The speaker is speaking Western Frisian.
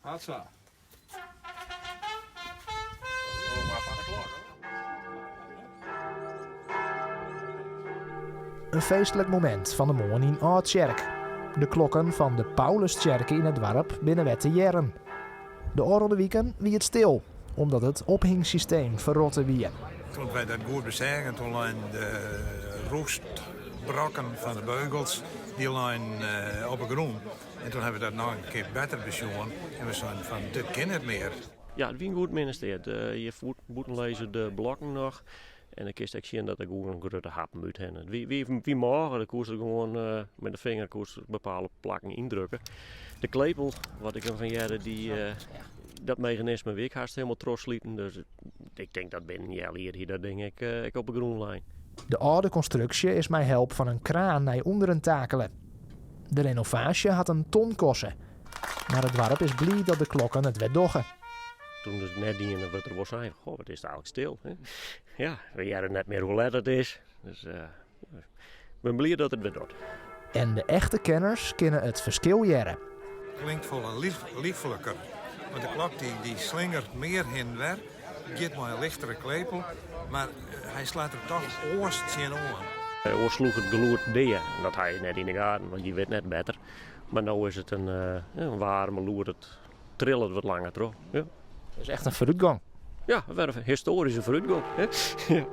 Hatsa. In feestlik momint fan 'e moarn yn Aldtsjerk. De klokken fan de Paulustsjerke yn it doarp binne wer te hearren. De ôfrûne wiken wie it stil, omdat it ophingsysteem ferrotte wie. Toen wy dat goed beseagen, toen leinen de roestbrokken fan de beugels dy leinen op 'e grûn. En toen hawwe we dat noch in kear better besjoen en we seinen fan dit kin net mear. Ja, it wie yn goed minne steat. Hjir bûten lizze de blokken noch. En dan kinst ek sjen dat der gewoan grutte happen út hinne. It wie, wie mager, dan koest der gewoan mei de finger koest bepaalde plakken yndrukke. De klepel, wat ik derfan hearde, dy, dat meganisme wie ek hast hielendal trochsliten. Dus ik tink dat binnen in healjier hie dat ding ek, ek op 'e grûn lein. De âlde konstruksje is mei help fan in kraan nei ûnderen takele. De renovaasje hat in ton koste. Mar it doarp is bliid dat de klokken it wer dogge. Toen it net diene, wurdt der wol sein, goh, wat is it eigentlik stil. Hè? Ja, we hearre net mear hoe let it is. Dus uh, ik bin bliid dat it wer docht. En de echte kenners kinne it ferskil hearre. Klinkt folle liefliker. Want de klok dy, dy slingert mear hin en wer, giet mei in lichtere klepel, mar hy slaat der toch oars tsjinoan. Oars sloech it gelûd dea. En dat ha je net yn de gaten, want je wit net better. Mar no is it in, in waarme lûd, it trillet wat langer troch. Ja. Dat is echt in foarútgong. Ja, wer in histoaryske foarútgong. Ja.